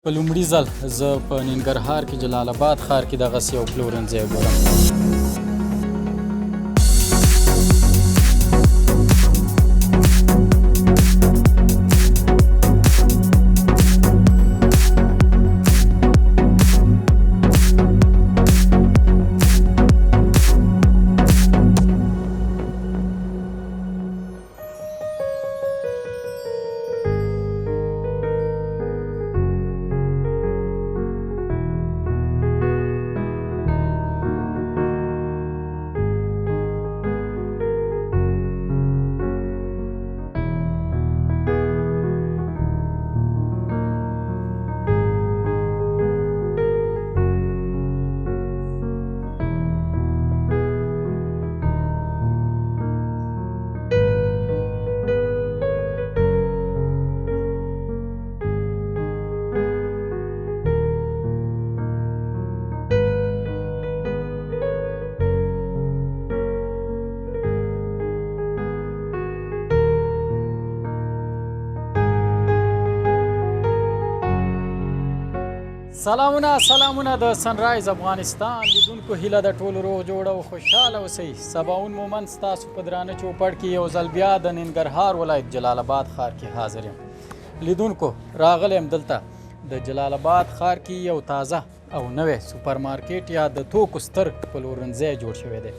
په لومړي ځل زه په ننګرهار کې جلال آباد ښار کې دغسې یو پلورنځی ګورم. سلامونه سلامونه د سنرایز افغانستان لیدونکو، هیله د ټولو روغ جوړ او خوشحاله اوسئ. سباون مومند ستاسو په درانه چوپړ کې یو ځل بیا د ننګرهار ولایت جلال آباد ښار کې حاضر یم. لیدونکو، راغلی یم دلته د جلال آباد ښار کې یو تازه او نوی سوپر مارکیټ یا د توکو ستر پلورنځی جوړ شوی دی.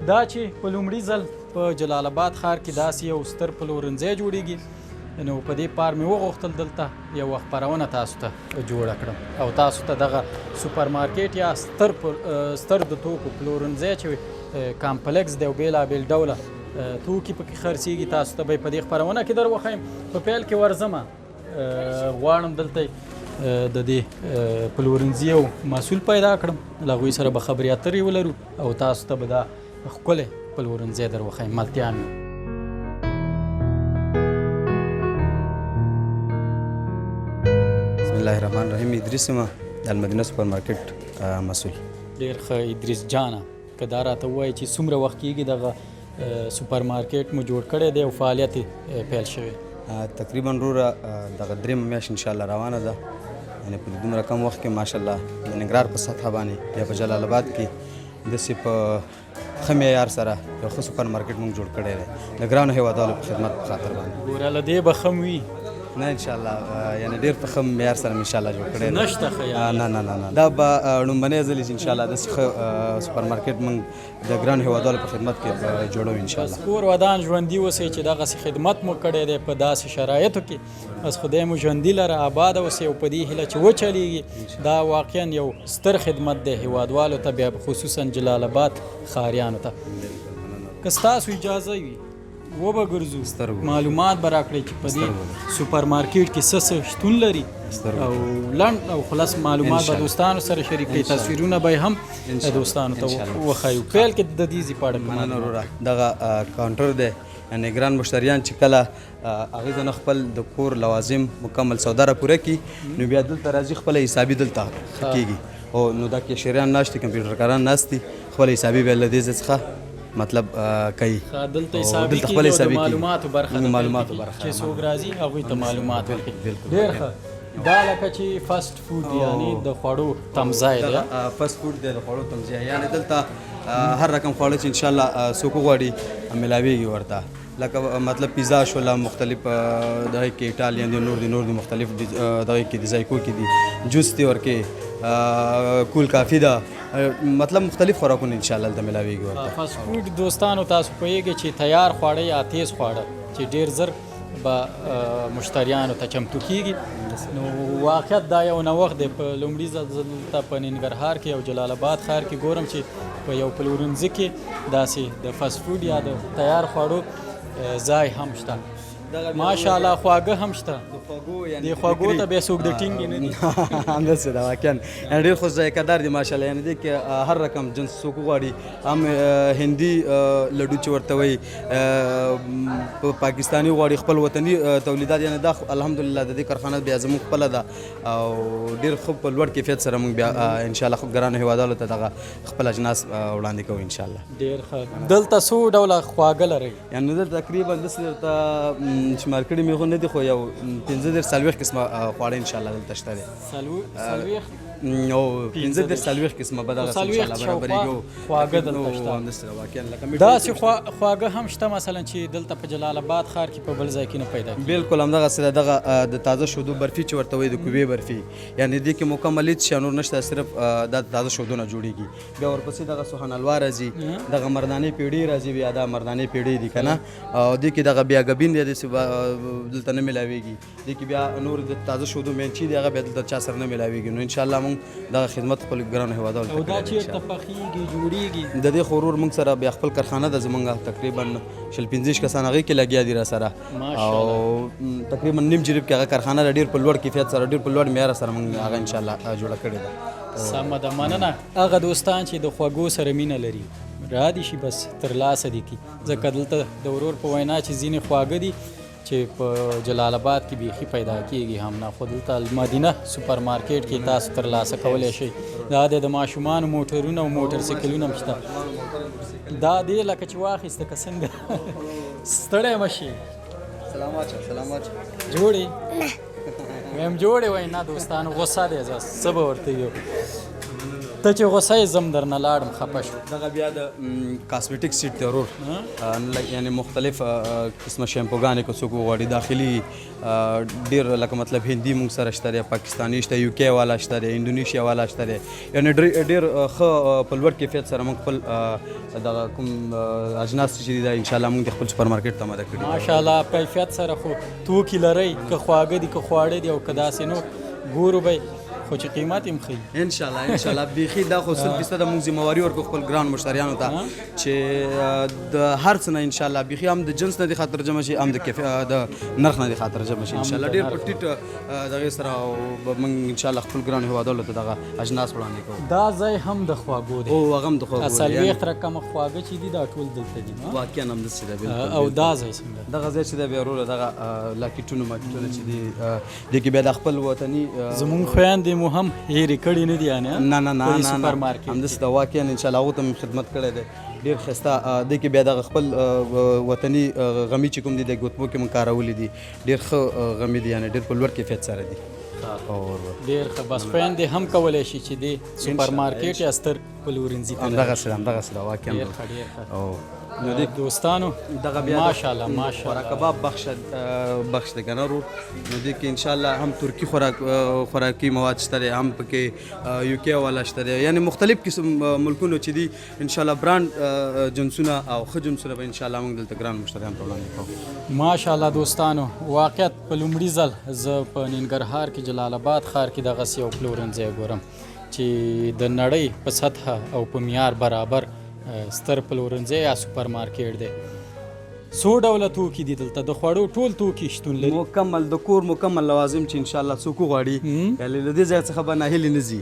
دا چې په لومړي ځل په جلال آباد ښار کې داسې یو ستر پلورنځی جوړیږي، نو په دې پار مې وغوښتل دلته یوه خپرونه تاسو ته جوړه کړم او تاسو ته دغه سوپر مارکیټ یا ستر د توکو پلورنځی چې کامپلکس دی او بېلابېل ډوله توکي پکې خرڅېږي، تاسو ته به یې په دې خپرونه کې در وښیم. په پیل کې ورځمه، غواړم دلته د دې پلورنځي یو مسؤل پیدا کړم، له هغوی سره به خبرې اترې ولرو او تاسو ته به دا ښکلی پلورنځی در وښیم. ملتیا مې. بسم الله الرحمن الرحیم. ادریس یم، د المدینه سوپر مارکیټ مسؤل. ډېر ښه ادریس جانه، که دا راته ووایې چې څومره وخت کېږي دغه سوپر مارکیټ مو جوړ کړی دی او فعالیت یې پیل شوی؟ تقریبا وروره دغه درېیمه میاشت انشاءالله روانه ده. یعنې په دې دومره کم وخت کې ماشاءالله د ننګرهار په سطحه باندې یا په جلال آباد کې داسې په ښه معیار سره یو ښه سوپر مارکیټ موږ جوړ کړی دی د ګرانو هېوادوالو په خدمت په خاطر باندې. ګوره، له دې به ښه وي. نه، انشاءالله، یعنې ډېر په ښه معیار سره مې انشاءالله جوړ کړی دی. نشته ښه یعنې؟ نه نه نه نه، دا به ړومبنی ځل چې انشاءالله داسې ښه سوپر مارکیټ موږ د ګرانو هېوادوالو په خدمت کې جوړو انشاءالله. بس کور ودان، ژوندي اوسئ چې دغسې خدمت مو کړی دی په داسې شرایطو کې. بس خدای مو ژوندي لره، آباد اوسئ او په دې هیله چې وچلېږي. دا واقعا یو ستر خدمت دی هیوادوالو ته، بیا خصوصا جلال آباد ښاریانو ته. که ستاسو اجازه وي وبه ګرځو، معلومات به راکړئ چې په دې سوپر مارکیټ کې څه څه شتون لري او لنډ او خلاص معلومات به دوستانو سره شریک کړئ، تصویرونه به هم دوستانو ته وښایو. پیل کې د دې ځای په اړه. مننه وروره. دغه کاونټر دی، یعنې ګران مشتریان چې کله هغې ځنه خپل د کور لوازم مکمل سودا را پوره کړي، نو بیا دلته راځي، خپله حسابي دلته کېږي. او نو دا کیشریان ناست دي، کمپیوټر کاران ناست دي، خپله حسابي بیا له دې ځای څخه مطلب کوي. دلته حسابي دلته خپل حسابي کېږي، معلوماتو برخه ده. معلوماتو برخه چې څوک راځي هغوی ته معلومات ورکوي. ډېر ښه. دا لکه چې فاسټ فوډ، یعنی د خوړو تمځای دی. فاسټ فوډ دی، د خوړو تمځای، یعنی دلته هر رقم خواړه چې انشاءالله څوک وغواړي ملاویږي ورته، لکه مطلب پیزا شوله، مختلف دغه کې ایټالین دي، نور دي، نور دي، مختلف دغه کې دي، ذایقو کې دي، جوس دي ورکې، کول کافي ده، مطلب مختلف خوراکونه انشاءالله دلته ملاویږي ورته. فاسټ فوډ دوستانو تاسو پوهیږئ چې تیار خواړه یا تیز خواړه چې ډېر زر به مشتریانو ته چمتو کیږي. نو واقعیت دا یو نوښت دی. په لومړي ځل زه دلته په ننګرهار کې او جلال آباد ښار کې ګورم چې په یو پلورنځي کې داسې د فاسټ فوډ یا د تیار خواړو ځای هم شته. ماشاءالله خواږه هم شته. د خوږو ته بیا څوک د ټینګې نه دي. همداسې ده واقعا، یعنې ډېر خو ذایقه دار دي ماشاءالله. یعنې دې کې هر رقم جنس څوک وغواړي، هم هندي لډو چې ورته وایي، په پاکستاني غواړي، خپل وطني تولیدات، یعنې دا الحمدلله د دې کارخانه بیا زموږ خپله ده او ډېر ښه په لوړ کیفیت سره موږ بیا انشاءالله خو ګرانو هېوادوالو ته دغه خپل اجناس وړاندې کوو انشاءالله. ډېر ښه. دلته څو ډوله خواږه لرئ؟ یعنې دلته تقریبا داسې درته شمار کړي مې خو نه دي، خو یو 35 40 قسمه خواړه ان شاء الله دلته شته دی. 40 او 35 40 قسمه به دغسې ان شاء الله برابرېږي. خواږه دلته شته همداسې واقعا لکه داسې خواږه هم شته مثلا چې دلته په جلال اباد ښار کې په بل ځای کې نه پیدا کېږي. بالکل همدغسې ده. دغه د تازه شودو برفي چې ورته وایي، د کوبې برفي، یعنې دې کې مکمل هېڅ شی نور نشته، صرف دا تازه شودو نه جوړېږي. بیا ورپسې دغه سوهان حلوا راځي، دغه مردانې پیړۍ راځي، بیا دا مردانې پیړۍ دي که نه، او دې کې دغه بیا ګبین دی، داسې دلته نه میلاویږي. دې کې بیا نور د تازه شودو مینچې دي، هغه بیا دلته چا سره نه میلاویږي. نو انشاءالله موږ دغه خدمت خپل ګرانو هېوادوالو ته او دا چېرته پخېږي جوړېږي؟ د دې خو ورور موږ سره بیا خپل کارخانه ده زمونږ، تقریبا 20 25 کسان هغې کې لګیا دي را سره، او تقریبا نیم جریب کې هغه کارخانه ده، ډېر په لوړ کیفیت سره، ډېر په لوړ معیار سره موږ هغه انشاءالله جوړه کړې ده. سمه ده، مننه. هغه دوستان چې د خوږو سره مینه لري را دي شي، بس ترلاسه دي کړي، ځکه دلته د ورور په وینا چې ځینې خواږه دي چې په جلال آباد کې بیخي پیدا کیږي هم نه، خو دلته المدینه سوپر مارکیټ کې تاسو ترلاسه کولی شئ. دا د ماشومانو موټرونه او موټرسایکلونه هم شته. دا دی لکه چې واخیسته که څنګه ستړی مه شي. سلام واچه، سلام واچه. جوړې ویم جوړې وای نه دوستانو غوسه دی، زه څه به ورته یو ته چې غوسه یې زم درنه لاړم خفه شو. دغه بیا د cosmetic set دی ورور، یعنې مختلف قسمه شیمپوګانې که څوک وغواړي، داخلي ډېر لکه مطلب هندي موږ سره شته دی، پاکستاني شته، یو کې والا شته دی، اندونیشیا والا شته دی، یعنې ډېر ښه په لوړ کیفیت سره موږ خپل دغه کوم اجناس چې دي دا انشاءالله موږ د خپل سوپر مارکیټ ته آماده کړي. ماشاءالله کیفیت سره خو توکي لرئ، که خواږه دي که خواړه دي او که داسې نور ګورو به، خو چې قیمت یې هم ښه وي. انشاءالله انشاءالله بیخي دا خو 100% موږ ذمهواري ورکړو خپل ګران مشتریانو ته چې د هر څه نه انشاءالله بیخي هم د جنس نه دې خاطر جمع شي، هم د کیفیت د نرخ نه دې خاطر جمع شي انشاءالله. ډېر په ټیټ دغې سره به موږ انشاءالله خپل ګران هېوادوالو ته دغه اجناس وړاندې کوو. دا ځای هم د خواږو دی. او هغه هم د خواږو دی، 40 رقمه خواږه چې دي دا ټول دلته دي. واقعا همداسې ده بالکل. او دا ځای څنګه؟ دغه ځای چې دی بیا وروره دغه لاکیټونه ماکیټونه چې دي دې کې بیا د خپل وطني زمونږ خویندې مو هم هېرې کړې نه دي یعنې؟ نه نه نه نه سوپر مارکیټ همداسې ده واقعا انشاءالله هغو ته مې خدمت کړی دی ډېر ښایسته. دې کې بیا دغه خپل وطني غمي چې کوم دي د ګوتمو کې مونږ کارولي دي، ډېر ښه غمي دي، یعنې ډېر په لوړ کیفیت سره دي. ډېر ښه. بس خویندې هم کولی شي چې دې سوپر مارکیټ یا ستر پلورنځي ته همدغسې ده، همدغسې ده واقعا. ډېر ښه، ډېر ښه. نو دې دوستانو دغه بیا ماشاءالله ماشاءالله خوراک کباب بخش دی که نه ورور. نو دې کې انشاءالله هم ترکي خوراکي مواد شته دی، هم پکې یو کې والا شته دی، یعنې مختلف قسم ملکونو چې دي انشاءالله برانډ جنسونه او ښه جنسونه به انشاءالله موږ دلته ګران مشتریان ته وړاندې کوو. ماشاءالله دوستانو، واقعیت په لومړي ځل زه په ننګرهار کې جلال آباد ښار کې دغسې یو پلورنځی ګورم چې د نړۍ په سطحه او په معیار برابر ستر پلورنځی یا سوپر مارکیټ دی. څو ډوله توکي دي دلته، د خوړو ټول توکي شتون لري، مکمل د کور مکمل لوازم چې انشاءالله څوک وغواړي یعنې له دې ځای څخه به ناهیلي نه ځي،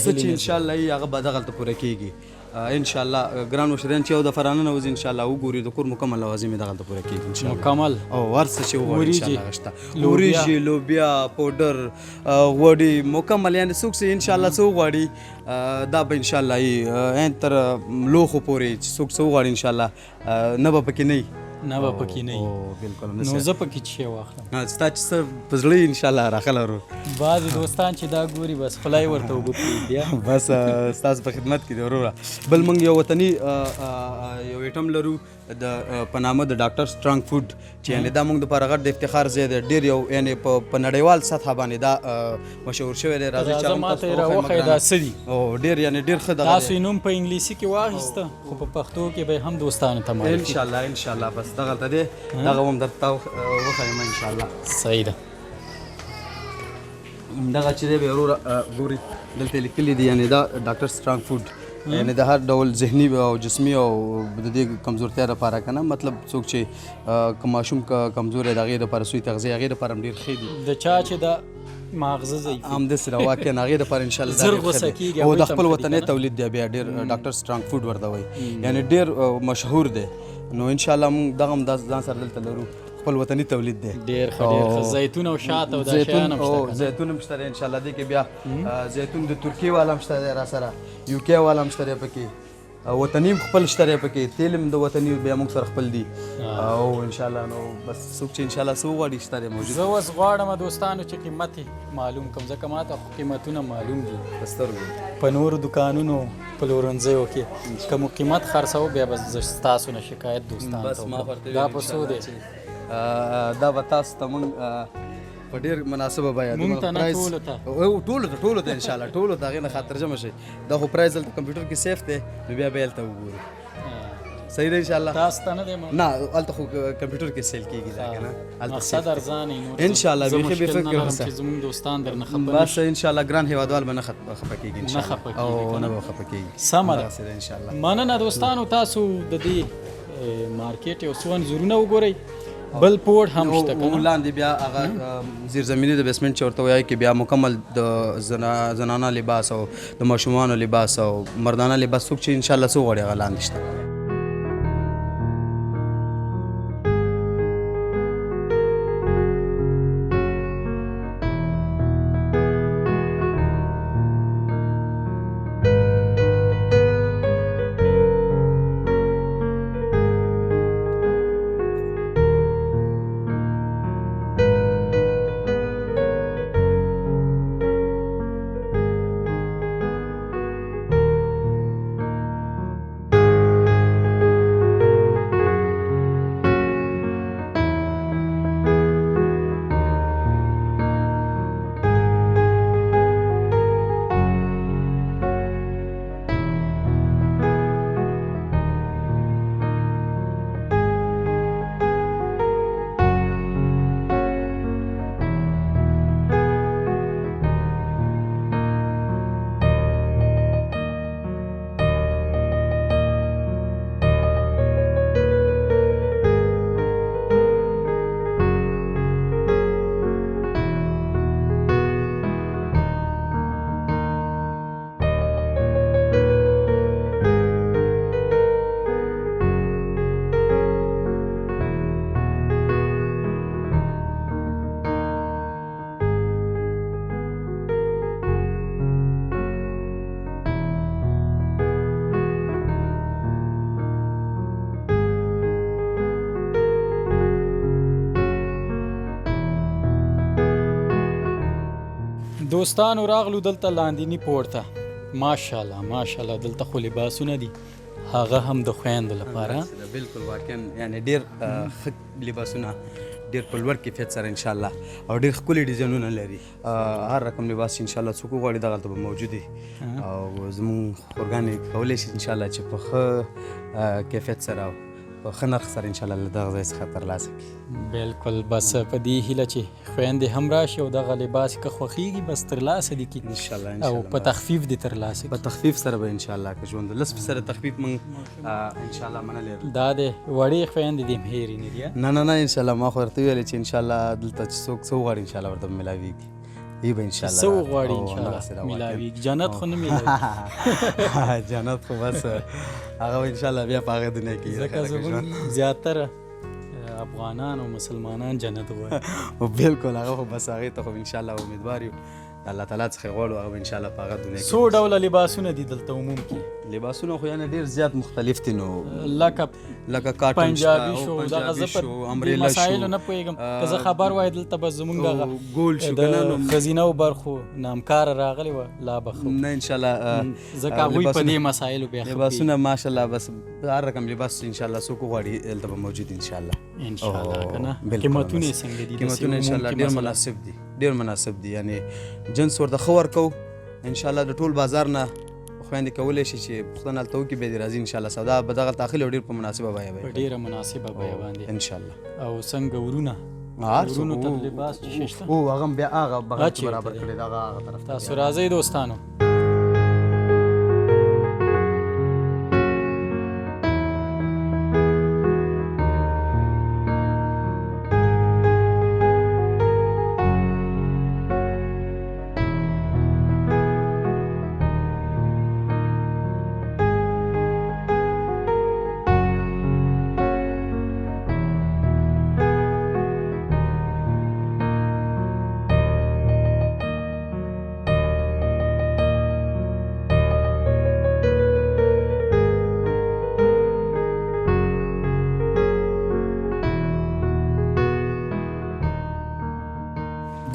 څه چې انشاءالله یې هغه به دغلته پوره کېږي انشاءالله. ګران مشتریان چې یو دفعه راننوځي انشاءالله وګوري د کور مکمل لوازم یې دغلته پوره کېږي انشاءالله. مکمل او هر څه چې وغواړي انشاءالله شته، وریجې، لوبیا، پوډر، غوړي، مکمل یعنې څوک چې انشاءالله څه وغواړي دا به انشاءالله یې عین تر لوښو پورې چې څوک څه وغواړي انشاءالله نه به پکې نه وي، نه به پکې نه وي. بالکل. نو زه پکې څه شی واخلم؟ ستا چې څه په زړه یې انشاءالله راخله ورور. بعضې دوستان چې دا ګوري بس خوله یې ورته اوبه پرېږدي. بس ستاسو په خدمت کې دی وروره. بل موږ یو وطني یو item لرو د په نامه د ډاکټر سترانګ فوډ چې یعنې دا موږ دپاره غټ د افتخار ځای دی، ډېر یو یعنې په نړیوال سطحه باندې دا مشهور شوی دی. راځئ چې ما ته یې راوښیه دا څه دي. او ډېر یعنې ډېر ښه دغه تاسو یې نوم په انګلیسي کې واخیسته خو په پښتو کې به یې هم دوستانو ته معرفي انشاءالله انشاءالله. بس دغلته دی، دغه هم درته وښیم انشاءالله. صحیح ده. دغه چې دی بیا وروره ګوري دلته لیکلي دي یعنې دا ډاکټر سترانګ فوډ، یعنې د هر ډول ذهني او جسمي او د دې کمزورتیا لپاره که نه، مطلب څوک چې که ماشوم کمزوری د هغې لپاره سوی تغذیه هغې لپاره هم ډېر ښه دي. د چا چې د ماغزه ضعیف همداسې ده واقعا هغې لپاره انشاءالله زر غوسه کېږي او د خپل وطني تولید دی بیا ډېر ډاکټر سترانګ فوډ ورته وایي، یعنې ډېر مشهور دی. نو انشاءالله موږ دغه هم ځان سره دلته لرو، خپل وطني تولید دی. ډېر ښه، ډېر ښه. زیتون او شات او دا شیان هم شته. زیتون هم شته دی انشاءالله. دې کې بیا زیتون د ترکیې والا هم شته دی را سره، یو کې والا هم شته دی پکې. وطني خپل شته دی پکې، تیل هم د وطني بیا موږ سره خپل دي، او ان شاء الله نو بس څوک چې ان شاء الله څه وغواړي شته دی موجود. زه اوس غواړم دوستانو چې قیمت یې معلوم کړم، ځکه ما ته خو قیمتونه معلوم دي په سترګو. په نورو دکانونو پلورنځیو کې که مو قیمت خرڅوو بیا به زه ستاسو نه شکایت دوستانو بس ته ما وکړم. ورته دا ویل په څو دی؟ دا به تاسو ته موږ په ډېر مناسبه بیه مونږ ته نه، ټولو ته. ټولو ته، ټولو ته ان شاء الله، ټولو ته هغې نه خاطرجمع شئ. دا خو price دلته کمپیوټر کې save دی، نو بیا به یې هلته وګورو. صحیح دی ان شاء الله. تاسو ته نه دی نه، هلته خو کمپیوټر کې sell کېږي دا که نه، هلته مقصد ارزانه یې نور. ان شاء الله زه بیخي بې مشکل نه فکر لرم اوسه. چې زموږ دوستان درنه خفه نه بس ان شاء الله ګران هیوادوال به نه خفه کېږي ان شاء نه الله، خفه کېږي او که نه نه؟ به خفه کېږي. سمه ده. دغسې ده ان شاء الله. مننه دوستانو، تاسو د دې مارکیټ یو څو انځورونه وګورئ، بل پوړ هم شته که او نه؟ لاندې بیا هغه زیرزمیني د basement چې ورته وایي کې بیا مکمل د زنانه لباس او د ماشومانو لباس او مردانه لباس، څوک چې ان شاء الله څه وغواړي هغه لاندې شته. دوستانو راغلو دلته لاندینی پوړ ته، ماشاءالله ماشاءالله دلته خو لباسونه دي، هغه هم د خویندو لپاره. بالکل واقعا یعنی ډېر ښه لباسونه، ډېر په لوړ کیفیت سره ان شاء الله، او ډېر ښکلي ډیزاینونه لري. هر رقم لباس چې ان شاء الله څوک وغواړي دغلته به موجود وي، او زموږ خورګانې کولی شي ان شاء الله چې په ښه کیفیت سره او په ښه نرخ سره ان شاء الله له دغه ځای څخه ترلاسه کړي. بالکل، بس په دې هیله چې خویندې هم راشي او دغه لباس که خوښېږي بس ترلاسه دي کړي ان شاء الله. ان او شاء الله په تخفیف دې ترلاسه په کړي. تخفیف سره به ان شاء الله که ژوند 10% تخفیف موږ ان شاء الله منلی. دا دی وړې خویندې دې هم هېرې نه دي؟ نه نه نه ان شاء الله، ما خو ورته ویلې چې ان شاء الله دلته چې څوک څه وغواړي ان شاء الله ورته به ملاویږي. ای به ان شاء الله څه وغواړي ان او شاء الله همدغسې ده واقعاً. ملاویږي. جنت خو نه ملاویږي. جنت خو بس هغه به ان شاء الله بیا په هغه دنیا کې ځکه زموږ زیاتره افغانان او مسلمانان جنت غواړي. بالکل، هغه خو بس هغې ته خو ان شاء الله امیدوار یو، د الله تعالی څخه غواړو هغه به ان شاء الله په هغه دنیا کې. څو ډوله لباسونه دي دلته عموم کې؟ لباسونه خو یعنی ډېر زیات مختلف دي، نو لکه لکه کاټن پنجابي شته، شو، او دغه پنجابي زه په شو، دې امریلا مسایلو شو، نه پوهېږم، که زه خبر وای دلته به زموږ دغه ګول شو د که نه نو ښځینه برخو نامکاره راغلې وه لا به ښه. نه ان شاء الله ځکه هغوی په لباسونه- دې مسایلو بیا ښه لباسونه ماشاءالله بس هر رقم لباس ان شاء الله څوک وغواړي دلته به موجود ان شاء الله. ان شاء الله او که نه. بالکل قیمتونه یې بس. څنګه دي؟ قیمتونه ان شاء الله ډېر مناسب دي، ډېر مناسب دي، یعنی جنس ورته ښه ورکوو ان شاء الله. د ټول بازار نه خویندې کولی شي چې پوښتنه هلته وکړي، بیا دې راځي ان شاء الله سودا به دغلته اخلي او ډېر په مناسبه بیه په به ډېره مناسبه بیه باندې ان شاء الله. او څنګه ورونه هر څوک ورونو ته لباس چې شته؟ او هغه هم بیا هغه بغل کې چېرته برابر دی؟ کړی، دغه هغه طرف ته. تاسو راځئ دوستانو.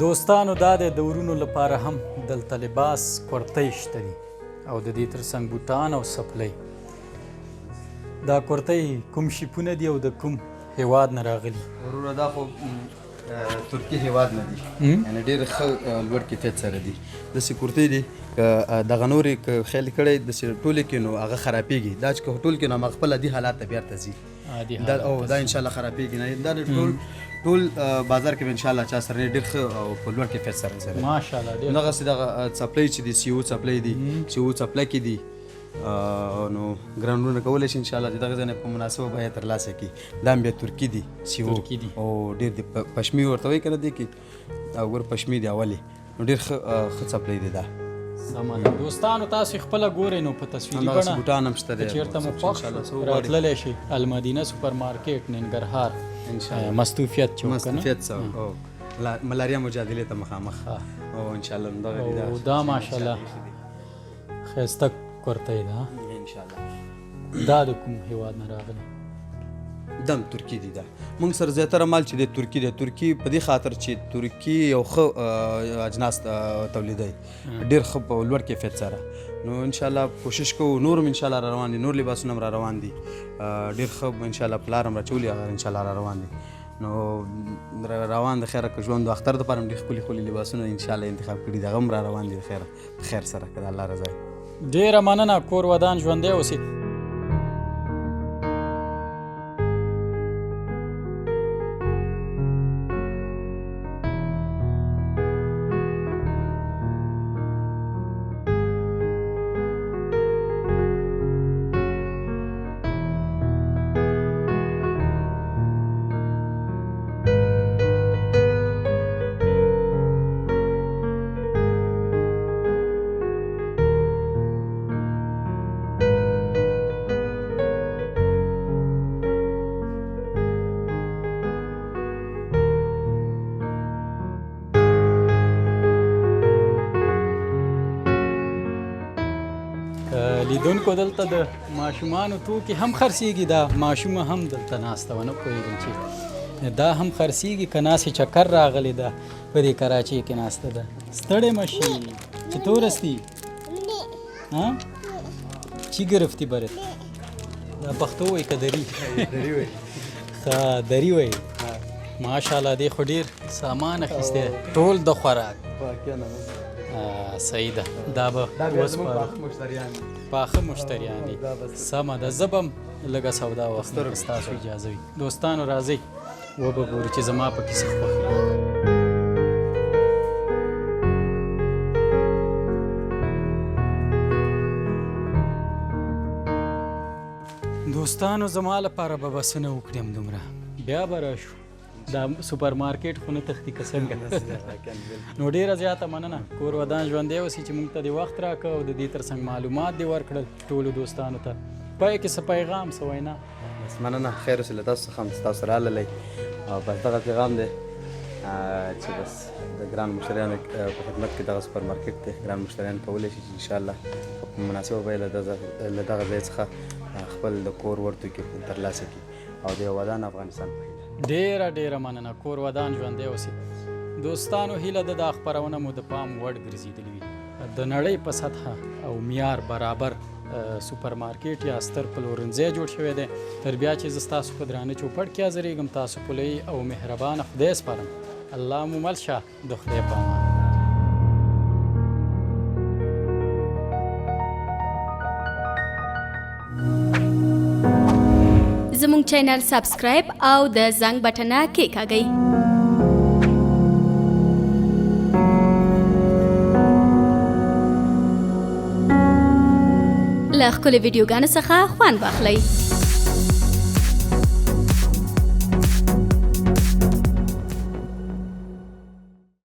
دوستانو دا د ورونو لپاره هم دلته لباس کورتۍ شته دي او د دې ترڅنګ بوټان او څپلۍ. دا کورتۍ کوم شیپونه دي او د کوم هیواد نه راغلي؟ وروره دا خو ترکي هیواد نه دي، یعنی ډېر ښه لوړ کیفیت سره دي. داسې کورتۍ دي که دغه نورې که خیال کړی داسې ټولې کې نو هغه خرابېږي، دا چې که ټول کې نو هغه خپل عادي حالات ته بیرته ځي. دا او دا ان شاء الله خرابېږي نه. دا ټول ټول بازار کې ان شاء الله چا سره ډېر ښه او په لوړ کیفیت سره سره ماشاءالله ډېر. دغسې دغه څپلۍ چې دي، سیو څپلۍ دي، سیو څپلکې دي، نو ګران وروڼه کولی شي ان شاء الله چې دغه ځای نه په مناسبه بیه ترلاسه کړي. دا هم بیا ترکي دي، سیو او ډېر د پشمي ورته وایي که نه، دې کې او ګور پشمي دی اولې، نو ډېر ښه ښه څپلۍ دی دا. سمه ده دوستانو، تاسو خپله ګورئ نو په تصویري بڼه بوټان هم شته دی، چېرته مو خوښ راتللی شي. المدینه سوپر مارکیټ ننګرهار، مستوفیت چوک، مستوفیت چوک او ملاریا مجادلې ته مخامخ. او ان شاء الله دغه دی. دا ماشاءالله ښایسته کورتۍ ده ان شاء الله. دا د کوم هیواد نه راغلی؟ دم ترکی دی. دا موږ سره زیاتره مال چې دی ترکی دی. ترکی په دې خاطر چې ترکی یو ښه اجناس تولیدوي، ډېر ښه په لوړ کیفیت سره. نو ان شاء الله کوشش کوو، نور هم ان شاء الله را روان دي، نور لباسونه هم را روان دي، ډېر ښه ان شاء الله پلار هم راچولي، هغه ان شاء الله را روان دي. نو روان د خیره که ژوند اختر دپاره هم ډېر ښکلي ښکلي لباسونه ان شاء الله انتخاب کړي دي، هغه هم را روان دي د خیره په خیر سره که د الله رضا وي. ډېره مننه، کور ودان، ژوندی اوسې. لیدونکو دلته د ماشومانو توکي هم خرڅېږي. دا ماشومه هم دلته ناسته وه، نه پوهېږم چې دا هم خرڅېږي که ناسې چکر راغلې ده، په دې کراچۍ کې ناسته ده. ستړې مه شي، چطور هستی؟ ها؟ چی گرفتی برت؟ دا پښتو وایي که دري؟ دري وایي. ښه دري وایي. ماشاءالله دې خو ډېر سامان اخیستی، ټول د خوراک. صحیح ده. دا به وسپارو. پاخه مشتریان دي. سمه ده، زه به هم لږه سودا واخلم که ستاسو اجازه وي. دوستانو راځئ وبه ګورو چې زما پکې څه خوښ وي. دوستانو زما لپاره به بسنه وکړي همدومره، بیا به راشو. دا سوپر مارکیټ خو نه تښتي که څنګه؟ نو ډېره زیاته مننه، کور ودان، ژوندی اوسې چې موږ ته دې وخت راکړ او د دې ترڅنګ معلومات دې ورکړل ټولو دوستانو ته. پای کې څه پیغام څه وینا؟ بس مننه، خیر اوسې له تاسو څخه هم چې تاسو راللی، او بس دغه پیغام دی چې بس د ګران مشتریانو په خدمت کې دغه سوپر مارکیټ دی. ګران مشتریان کولی شي چې انشاءالله په مناسبه بیه له دغه ځای څخه خپل د کور وړ توکي ترلاسه کړي، او د یو ودان افغانستان په هیله. ډېره ډېره مننه، کور ودان، ژوندی اوسې. دوستانو هیله ده دا خپرونه مو د پام وړ ګرځېدلې وي. د نړۍ په سطحه او معیار برابر سوپر مارکیټ یا ستر پلورنځی جوړ شوی دی. تر بیا چې زه ستاسو په درانه چوپړ کې حاضرېږم، تاسو په لوی او مهربانه خدای سپارم. الله مو مل شه، د خدای په امان. زموږ چینل سبسکرایب او د زنګ بټنه کېکاږئ. له ښکلو ویډیوګانو څخه خوند واخلئ.